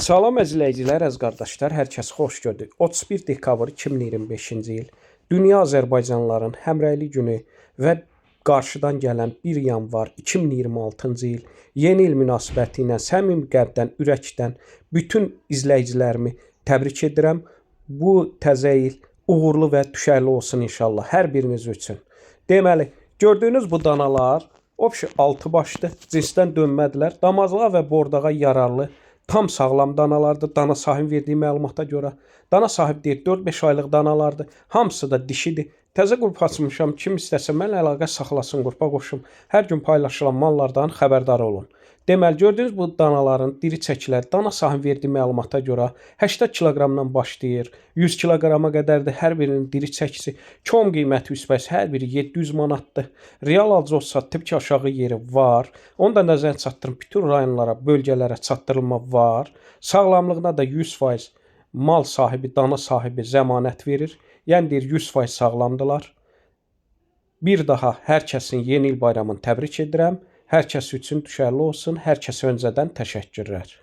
Salam əzizləyicilər, əziz qardaşlar, hər kəsi xoş gördük. 31 dekabr 2025-ci il Dünya Azərbaycanlıların Həmrəylik günü və qarşıdan gələn 1 yanvar 2026-cı il yeni il münasibəti ilə səmimi qəlbdən, ürəkdən bütün izləyicilərimi təbrik edirəm. Bu təzə il uğurlu və düşərli olsun inşallah hər biriniz üçün. Deməli, gördüyünüz bu danalar obşi 6 başdır, cinsdən dönmədilər. Damazlığa və bordağa yararlı tam sağlam danalardır. Dana sahibi verdiyi məlumata görə. Dana sahibi deyir 4-5 aylıq danalardır. Hamısı da dişidir. Təzə qrup açmışam. Kim istəsə mənlə əlaqə saxlasın, qrupa qoşum. Hər gün paylaşılan mallardan xəbərdar olun. Deməli, gördüyünüz bu danaların diri çəkiləri dana sahibi verdiyi məlumata görə 80 kiloqramdan başlayır. 100 kiloqrama qədərdir hər birinin diri çəkisi. Kom qiyməti üstbəst hər biri 700 manatdır. Real alıcı olsa tip ki aşağı yeri var. Onu da nəzərə çatdırın. Bütün rayonlara, bölgələrə çatdırılma var. Sağlamlığına da 100% mal sahibi, dana sahibi zəmanət verir. Yəni deyir 100% sağlamdılar. Bir daha hər kəsin yeni il bayramını təbrik edirəm. Hər kəs üçün düşərli olsun. Hər kəsə öncədən təşəkkürlər.